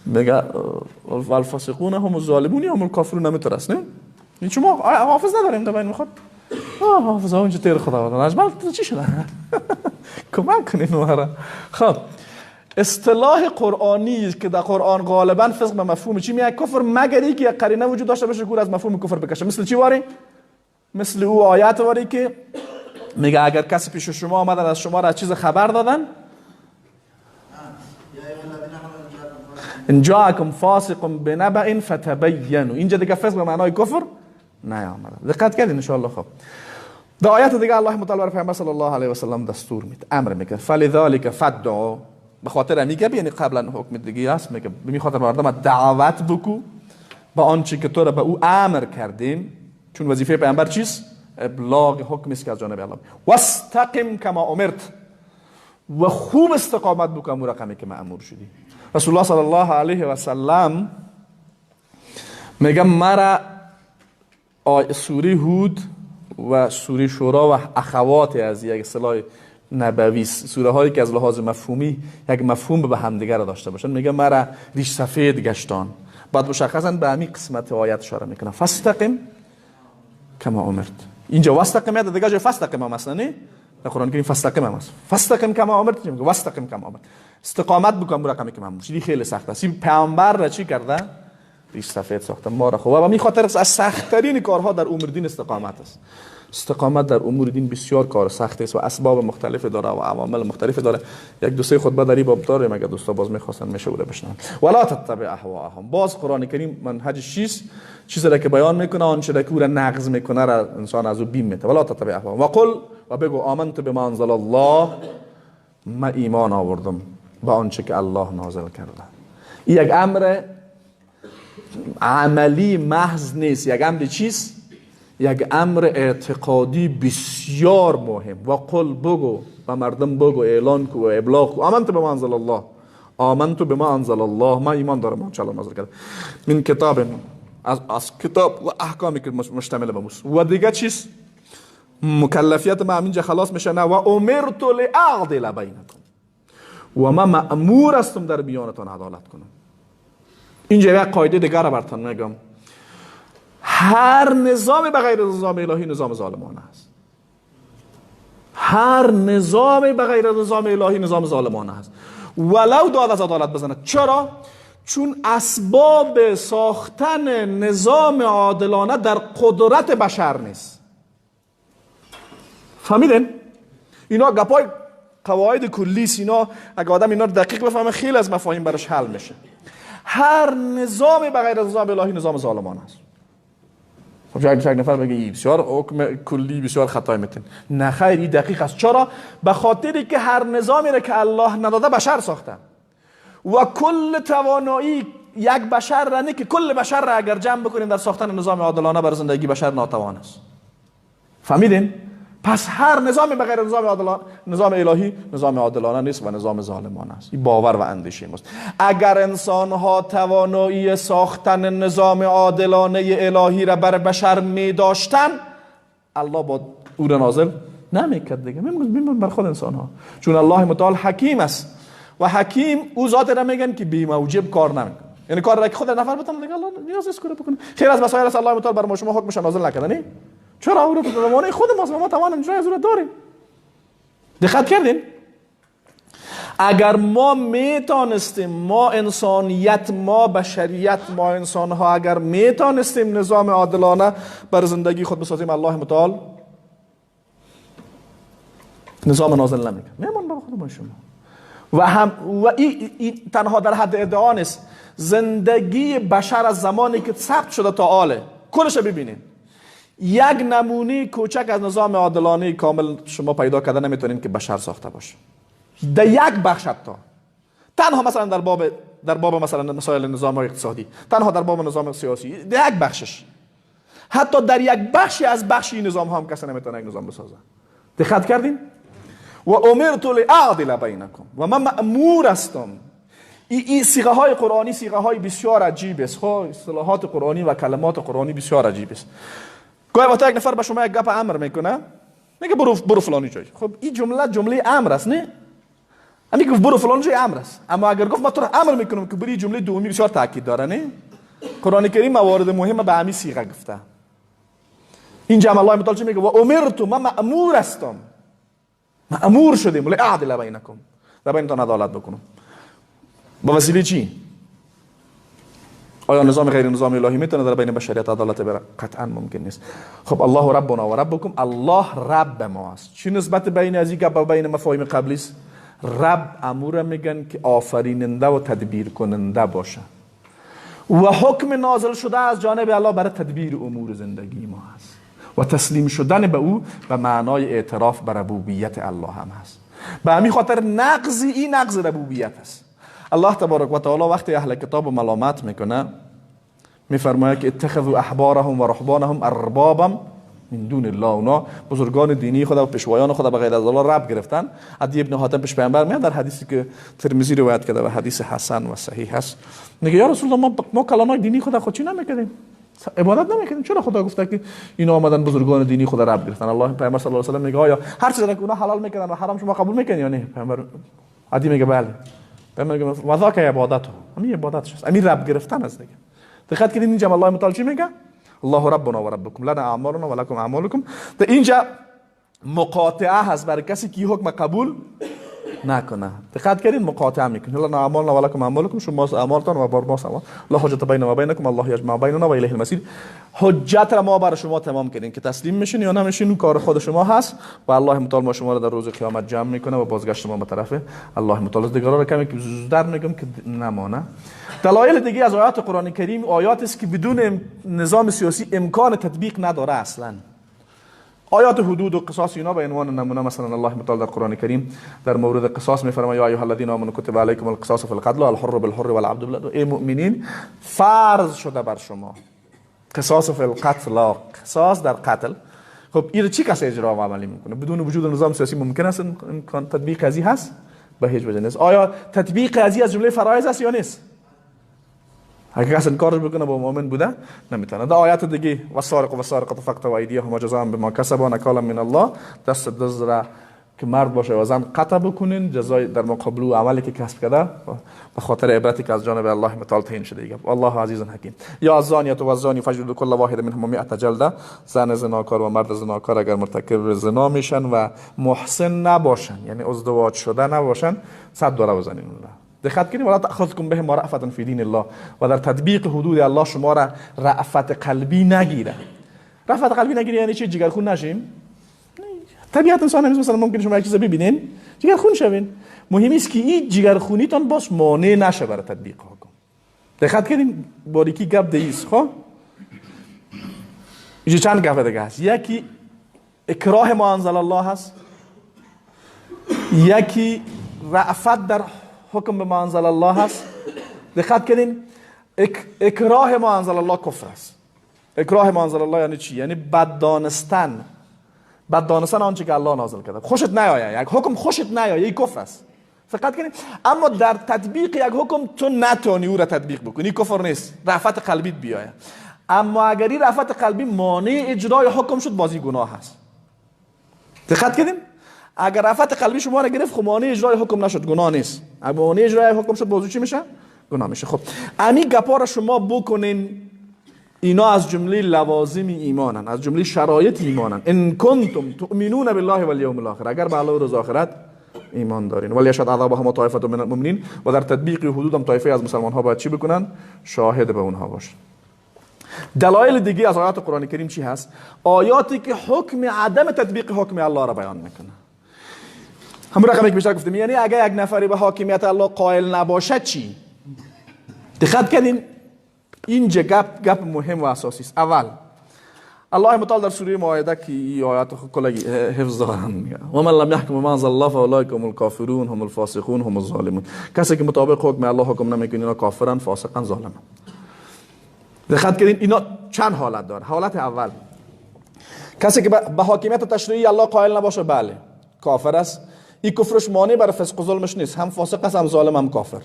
میگه والفاسقون هم الظالمون هم الکافرون، نمیترس نه؟ این چون ما حافظ نداریم در بین میخواد حافظ ها اونجا تیر خدا بدن اجمل چی شده؟ کمک کنین ما. خب اصطلاح قرآنی که در قرآن غالبا فسق به مفهوم چی میاد؟ کفر، مگر اینکه یک قرینه وجود داشته باشه که از مفهوم کفر بکشه. مثل چی واری؟ مثل او آیات واری که میگه اگر کسی پیش شما آمدن از شما را از چیز خبر دادن، ان جاءکم فاسق بنبأ فتبینوا. اینجا دیگه فسق به معنای کفر نیامده. دقت کردین ان شاء الله. خب در آیات دیگه الله متعال بر پیامبر صلی الله علیه و سلم دستور میده، امر میکنه فلذلک فدعوا، به خاطر میگه، یعنی قبلا حکم دیگه است، میگه به خاطر مردم دعوت بکو با آنچه که تو را به او امر کردیم، چون وظیفه پیامبر چیست؟ ابلاغ حکم است که از جانب الله. واستقم کما امرت، و خوب استقامت بکن امور رقمی که مأمور شدی. رسول الله صلی الله علیه و سلم میگه مرا سوره هود و سوره شورا و اخوات از یک اصطلاح نبوی، سوره هایی که از لحاظ مفهومی یک مفهوم به همدیگه را داشته باشن، میگه مرا ریش سفید گشتان. بعد مشخصا به همین قسمت آیت اشاره میکنه، فاستقم کما امرت. اینجا واستقم یاد دیگه جای فاستقم هم اصلا نه، در قرآن کریم فاستقم هم است. فاستقم کما امرت، میگه واستقم کما امرت، استقامت بکن رقمی که مأمور شدی. خیلی سخت است. پیامبر را چی کرده؟ ریش سفید ساخته ما را. خب و می خاطر از سخت ترین کارها در امور دین استقامت است. استقامت در امور دین بسیار کار سخت است و اسباب مختلف داره و عوامل مختلف داره. یک دو سه خطبه در این باب داریم، اگر دوستا باز میخواستن میشه بوده بشنن. ولا تتبع اهواهم. باز قرآن کریم منهج چیست؟ چیزی را که بیان میکنه، آنچه را که او را نقض میکنه را انسان از او بیم میته. ولا تتبع اهواهم وقل، و بگو آمنت بما انزل الله، ما ایمان آوردم با آنچه که الله نازل کرده. این یک امر عملی محض نیست، یک امر چیست؟ یک امر اعتقادی بسیار مهم. و قل بگو و مردم بگو، اعلان کو و ابلاغ کو، آمنت بما انزل الله، آمنت بما انزل الله، ما ایمان دارم آنچه الله نازل کرده، من کتاب، از کتاب و احکامی که مشتمل به موس. و دیگه چیز مکلفیت ما همینجا خلاص میشه نه. و امرت لاعدل بینکم، و ما مأمور هستم در میانتان عدالت کنم. اینجا یک قاعده دیگر رو براتون میگم، هر نظامی به غیر نظام الهی نظام ظالمانه است. هر نظامی به غیر نظام الهی نظام ظالمانه است، ولو داد از عدالت بزنه. چرا؟ چون اسباب ساختن نظام عادلانه در قدرت بشر نیست. فهمیدن؟ اینا گپای قواعد کلی است، اینا اگه آدم اینا رو دقیق بفهمه خیلی از مفاهیم براش حل میشه. هر نظامی به غیر نظام الهی نظام ظالمانه است. خب یک نفر بگه ای بسیار حکم کلی بسیار خطای میتن. نه خیر، این دقیق است. چرا؟ به خاطری که هر نظامی را که الله نداده بشر ساخته و کل توانایی یک بشر را نه که کل بشر را اگر جمع بکنیم در ساختن نظام عادلانه بر زندگی بشر ناتوان است. فهمیدین؟ پس هر نظامی به غیر نظام عادلانه، نظام الهی نظام عادلانه نیست و نظام ظالمانه است. این باور و اندیشه ماست. اگر انسان ها توانایی ساختن نظام عادلانه الهی را بر بشر می داشتن، الله با او را نازل نمیکرد دیگه. میمون بر خود انسان ها، چون الله متعال حکیم است و حکیم او ذات را میگن که بی موجب کار نمیکنه، یعنی کار را که خود نفر بتونه دیگه الله نیاز نیست کار بکنه. خیلی از مسائل است الله متعال بر ما شما حکمش نازل نکرده، نه؟ چرا؟ او رو تو زمانه خود ماست، ما توان اجرای از او رو داریم. دقت کردین؟ اگر ما میتونستیم، ما انسانیت، ما بشریت، ما انسانها اگر میتونستیم نظام عادلانه بر زندگی خود بسازیم، الله متعال نظام نازل نمیکرد، میمان بر خود ما شما. و هم و ای تنها در حد ادعا نیست. زندگی بشر از زمانی که ثبت شده تا آله کلش ببینید، یک نمونه کوچک از نظام عادلانه کامل شما پیدا کرده نمیتونین که بشر ساخته باشه در یک بخش، حتی تنها مثلا در باب مثلا مسائل نظام اقتصادی، تنها در باب نظام سیاسی، در یک بخشش، حتی در یک بخشی از بخشی نظام هم کسی نمیتونه یک نظام بسازه. دقت کردین؟ و امرت لاعدل بینکم، و من مأمور هستم. این صیغه های قرآنی صیغه های بسیار عجیب است. خب اصطلاحات قرآنی و کلمات قرآنی بسیار عجیب است. گاهی وقتا یک نفر به شما یک گپ امر میکنه، میگه برو فلانی جای. خب این جمله جمله امر است، نه؟ همین گفت برو فلان جای امر است. اما اگر گفت من تو رو امر میکنم که بری، جمله دومی بسیار تاکید داره، نه؟ قرآن کریم موارد مهم به همین صیغه گفته. این جمع الله متعال چی میگه؟ و امرت، من مأمور هستم، مأمور شدیم، لاعدل بینکم، در بینتان عدالت بکنم. با وسیله چی؟ آیا نظام غیر نظام الهی میتونه در بین بشریت عدالت بره؟ قطعا ممکن نیست. خب الله ربنا و ربکم، الله رب ما است. چی نسبت بین از این گپ بین مفاهیم قبلی است؟ رب امور میگن که آفریننده و تدبیر کننده باشه و حکم نازل شده از جانب الله برای تدبیر امور زندگی ما است و تسلیم شدن به او به معنای اعتراف به ربوبیت الله هم هست. به همین خاطر نقض این نقض ربوبیت است. الله تبارک و تعالی وقتی اهل کتاب ملامت میکنه میفرماید که اتخذوا احبارهم و رهبانهم اربابا من دون الله. اونا بزرگان دینی خود و پیشوایان خود به غیر از الله رب گرفتن. عدی ابن حاتم پیش پیامبر میاد، در حدیثی که ترمذی روایت کرده و حدیث حسن و صحیح هست، میگه یا رسول الله ما کلانای دینی خود چی نمیکردیم، عبادت نمیکردیم، چرا خدا گفته که اینا آمدن بزرگان دینی خود رب گرفتن؟ الله پیامبر صلی الله علیه و سلم میگه آیا هر چیزی که اونا حلال میکردن و حرام شما قبول میکنین یا نه؟ پیامبر عدی میگه بله. پیامبر میگه و ذاک عبادت، همین عبادت است، همین رب گرفتن است دیگه. دقت کنید اینجا الله متعال چی میگه؟ الله ربنا و ربکم لنا اعمالنا و لکم اعمالکم. در اینجا مقاطعه هست برای کسی که حکم قبول نکنه. دقت کردین، مقاطعه میکنه. لنا اعمالنا و لکم اعمالکم، شما اعمالتان و بر ما اعمال، لا حجت بیننا و بینکم الله یجمع بیننا و الیه المصیر. حجت را ما برای شما تمام کردیم که تسلیم میشین یا نمیشین، اون کار خود شما هست و الله متعال ما شما را در روز قیامت جمع میکنه و بازگشت ما به طرف الله متعال. دیگرا را کمی زودتر میگم که نمانه. دلایل دیگه از آیات قرآن کریم آیات است که بدون نظام سیاسی امکان تطبیق نداره اصلا. آیات حدود و قصاص اینا به عنوان نمونه، مثلا الله متعال در قرآن کریم در مورد قصاص میفرماید یا ایها الذین آمنوا کتب علیکم القصاص فی القتل الحر بالحر والعبد بالعبد. ای مؤمنین فرض شده بر شما قصاص فی القتل، قصاص در قتل. خب این چی کسی اجرا و عملی میکنه؟ بدون وجود نظام سیاسی ممکن است امکان تطبیق قضیه هست؟ به هیچ وجه نیست. آیا تطبیق قضیه از جمله فرایض است یا نیست؟ اگه کس انکار بکنه با مؤمن بوده نمیتونه. در آیات دیگه والسارق والسارقة فاقطعوا ایدیهما جزاء بما کسبا نکالا من الله، دست دزد را که مرد باشه و زن قطع بکنین، جزای در مقابل او عملی که کسب کرده به خاطر عبرتی که از جانب الله متعال تعیین شده دیگه. الله عزیز حکیم. یا الزانیة والزانی فاجلدوا کل واحد منهما 100 جلده، زن زناکار و مرد زناکار اگر مرتکب زنا میشن و محسن نباشن، یعنی ازدواج شده نباشن، 100 دوره بزنین. دقت کنید، ولا تأخذكم بهما رأفة فی دین الله، و در تطبیق حدود الله شما را رأفت قلبی نگیره. رأفت قلبی نگیره یعنی چی؟ جگرخون نشیم. طبیعت انسان همیشه مثلا ممکن شما یک چیز ببینین جگرخون شوین، مهم است که این جگرخونیتان باز مانع نشه برای تطبیق حکم. دقت کنید، باریکی گپ دیست. خب اینجا چند گپ دیگه هست. یکی اکراه ما انزل الله هست، یکی رأفت در حکم به ما انزل الله هست. دقت کنین، اکراه ما انزل الله کفر است. اکراه ما انزل الله یعنی چی؟ یعنی بد دانستن، بد دانستن آنچه که الله نازل کرده. خوشت نیاید یک حکم، خوشت نیاید، این کفر است. فقط کنین، اما در تطبیق یک حکم تو نتونی او را تطبیق بکنی، کفر نیست، رأفت قلبیت بیاید. اما اگر این رأفت قلبی مانع اجرای حکم شد، بازی گناه است. دقت کنین، اگر رأفت قلبی شما را گرفت، خب مانع اجرای حکم نشد، گناه نیست. اگر مانع اجرای حکم شد، بازو چی میشه؟ گناه میشه. خب امی گپا را شما بکنین، اینا از جمله لوازم ایمانن، از جمله شرایط ایمانن. ان کنتم تؤمنون بالله والیوم الاخر، اگر به الله و روز آخرت ایمان دارین. ولی یشهد عذابهم طائفه من المؤمنین، و در تطبیق حدود هم طایفه از مسلمان ها باید چی بکنن؟ شاهد به اونها باشن. دلایل دیگه از آیات قرآن کریم چی هست؟ آیاتی که حکم عدم تطبیق حکم الله را بیان میکنه. همون رقمی که بیشتر گفتیم، یعنی اگر یک نفری به حاکمیت الله قائل نباشه چی؟ دقت کنین، اینجا گپ مهم و اساسی است. اول الله متعال در سوره مائده که این آیات کلگی حفظ دارن، میگه و من لم یحکم بما انزل الله فاولئک هم الکافرون هم الفاسقون هم الظالمون. کسی که مطابق حکم الله حکم نمیکنه، اینا کافرن، فاسقن، ظالمن. دقت کنین، اینا چند حالت داره. حالت اول، کسی که به حاکمیت تشریعی الله قائل نباشه، بله کافر است. این کفرش مانع بر فسق و ظلمش نیست، هم فاسق است، هم ظالم، هم کافر.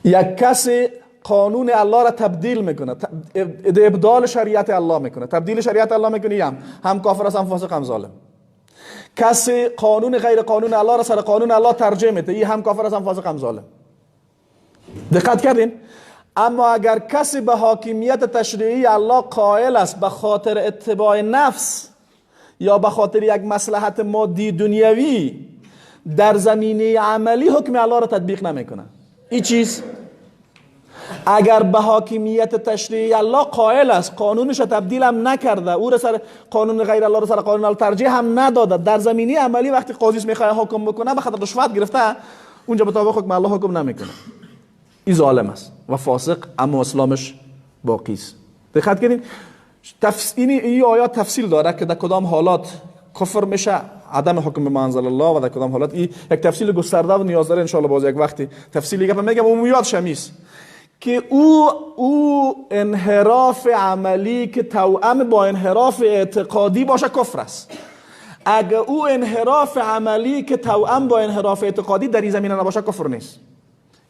یک کسی قانون الله را تبدیل میکنه، ابدال شریعت الله میکنه، تبدیل شریعت الله میکنه، هم کافر است، هم فاسق، هم ظالم. کسی قانون غیر قانون الله را سر قانون الله ترجیح میده، این هم کافر است، هم فاسق، هم ظالم. دقت کردین؟ اما اگر کسی به حاکمیت تشریعی الله قائل است، به خاطر اتباع نفس یا به خاطر یک مصلحت مادی دنیوی، در زمینه عملی حکم الله را تطبیق نمیکنه، این چیز اگر به حاکمیت تشریعی الله قائل است، قانونش را تبدیل هم نکرده، او را سر قانون غیر الله را سر قانون الله ترجیح هم نداده، در زمینه عملی وقتی قاضی میخواد حکم بکنه، به خاطر رشوت گرفته، اونجا مطابق حکم الله حکم نمیکنه، این ظالم است و فاسق، اما اسلامش باقی است. دقت کنین، این آیات تفصیل داره که در کدام حالات کفر میشه عدم حکم به انزل الله و در کدام حالات. این یک تفصیل گسترده و نیاز داره ان شاء الله باز یک وقتی تفصیلی گپ میگم. عمومیات شمیس که او انحراف عملی که توأم با انحراف اعتقادی باشه کفر است. اگه او انحراف عملی که توأم با انحراف اعتقادی در این زمینه نباشه کفر نیست.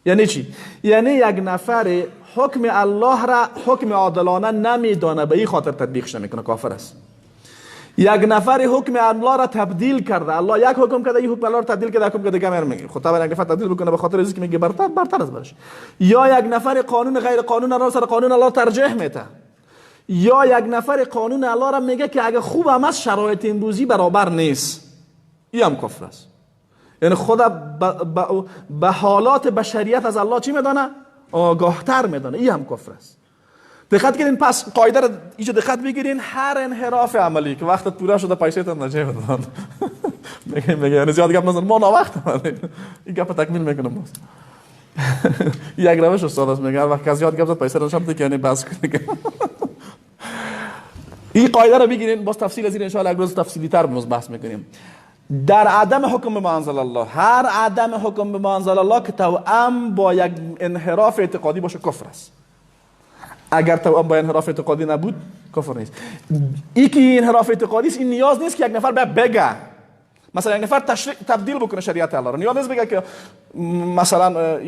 یعنی چی؟ یعنی یک نفر حکم الله را حکم عادلانه نمیدانه، به این خاطر تطبیقش نمیکنه، کافر است. یک نفر حکم الله را تبدیل کرده، الله یک حکم کرده، این حکم الله را تبدیل کرده، حکم دیگه میگه خب طبعا یک نفر تبدیل بکنه به خاطر اینکه میگه برتر از برش. یا یک نفر قانون غیر قانون را سر قانون الله ترجیح میده، یا یک نفر قانون الله را میگه که اگه خوب هم از شرایط امروزی برابر نیست، این هم کفر است. یعنی خدا به حالات بشریت از الله چی میدانه؟ آگاهتر میدانه، این هم کفر است. دقت کنین، پس قاعده را اینجا دقت بگیرین، هر انحراف عملی که وقتت پورا شده پیسه تان نجیب دادن میگه یعنی زیاد گپ نزن، ما ناوقت این گپ تکمیل میکنم باز. یک روش استاد است، میگه هر وقت که زیاد گپ زد پیسه رو که یعنی بس کنه. این قاعده را بگیرین، باز تفصیل از این ان شاء الله یک روز تفصیلی تر بحث میکنیم. در عدم حکم به انزل الله، هر عدم حکم به انزل الله که توأم با یک انحراف اعتقادی باشه کفر است. اگر توأم با انحراف اعتقادی نبود کفر نیست. ای که انحراف اعتقادی است، این نیاز نیست که یک نفر بگه، مثلا یک نفر تبدیل بکنه شریعت الله رو، نیاز نیست بگه که مثلا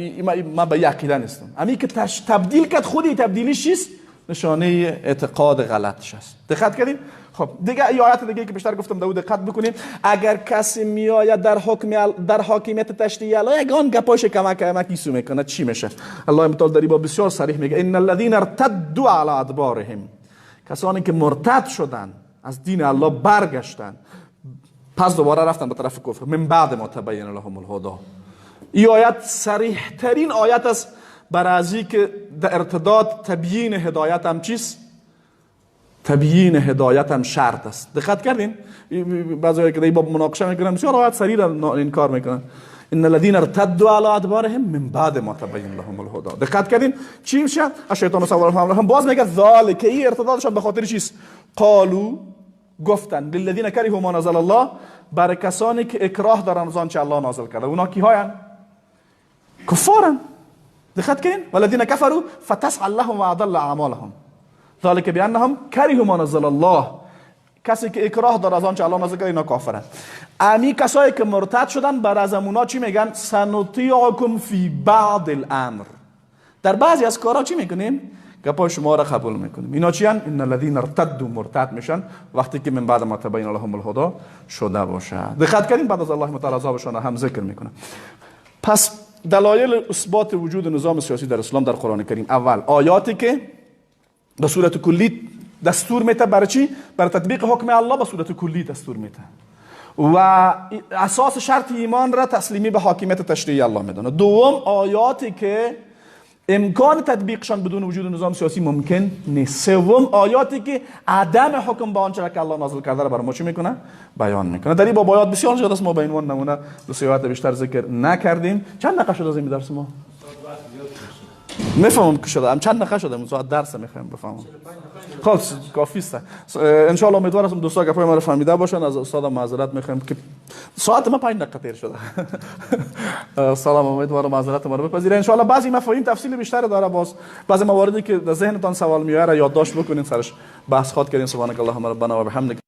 ما به عقیده نیستم. امی که تبدیل کرد، خودی تبدیلیش چیست؟ نشانه اعتقاد غلطش است. دقت کردیم؟ خب دیگه ای آیت دیگه که بیشتر گفتم دو دقت بکنیم. اگر کسی میآید در حکم در حاکمیت تشریعی الله یگان گپاش کمک کمک سو میکنه، چی میشه؟ الله متعال در با بسیار صریح میگه ان الذين ارتدوا على ادبارهم، کسانی که مرتد شدن از دین الله برگشتن، پس دوباره رفتن به طرف کفر، من بعد ما تبین لهم الهدی. این آیت صریح ترین آیت است بر از که در ارتداد تبیین هدایت هم چیست؟ تبیین هدایت هم شرط است. دقت کردین؟ بعضی که در باب مناقشه میکنن بسیار آیت صریح را انکار میکنن. ان الذين ارتدوا على ادبارهم من بعد ما تبین لهم الهدی. دقت کردین چی میشه؟ الشیطان سول لهم هم باز میگه ذالک، این ارتدادشان به خاطر چیست؟ قالو، گفتن، للذین کرهوا ما نزل الله، برای کسانی که اکراه دارن از آنچه الله نازل کرده. اونا کی هاین؟ کفارن. دقت کردین؟ والذین كفروا فتسعى لهم واضل اعمالهم ذلك بانهم كرهوا ما نزل الله. کسی که اکراه داره از آنچه الله نازل کرده، اینا کافرن. امی کسایی که مرتد شدن بر از اونا چی میگن؟ سنطیعکم فی بعض الامر. در بعضی از کارا چی میکنیم؟ گپای شما را قبول میکنیم. اینا چی ان؟ ان الذين ارتدوا، مرتد میشن وقتی که من بعد ما تبین لهم الهدی شده باشه. دقت کردین؟ بعد از الله متعال عذابشان هم ذکر میکنه. پس دلایل اثبات وجود نظام سیاسی در اسلام در قرآن کریم، اول آیاتی که به صورت کلی دستور میده برای چی؟ برای تطبیق حکم الله به صورت کلی دستور میده و اساس شرط ایمان را تسلیمی به حاکمیت تشریعی الله میدانه. دوم آیاتی که امکان تطبیقشان بدون وجود نظام سیاسی ممکن نیست. سوم آیاتی که عدم حکم به آنچه که الله نازل کرده را برای ما چی میکنه؟ بیان میکنه. در این باب آیات بسیار زیاد است، ما به عنوان نمونه دو سه آیات بیشتر ذکر نکردیم. چند دقیقه شد از این درس ما؟ میفهمم که شده، هم چند دقیقه شده، من ساعت درس میخوایم بفهمم. خب کافی است. ان شاء الله امیدوار هستم دوستا گپای ما رو فهمیده باشن. از استادم معذرت میخوایم که ساعت ما 5 دقیقه تیر شده. سلام، امیدوارم معذرت ما رو بپذیرین. ان شاء الله بعضی مفاهیم تفصیل بیشتر داره، باز بعضی مواردی که در ذهنتان سوال میاد را یادداشت بکنین، سرش بحث خواد کردیم. سبحانك اللهم ربنا و بحمدک.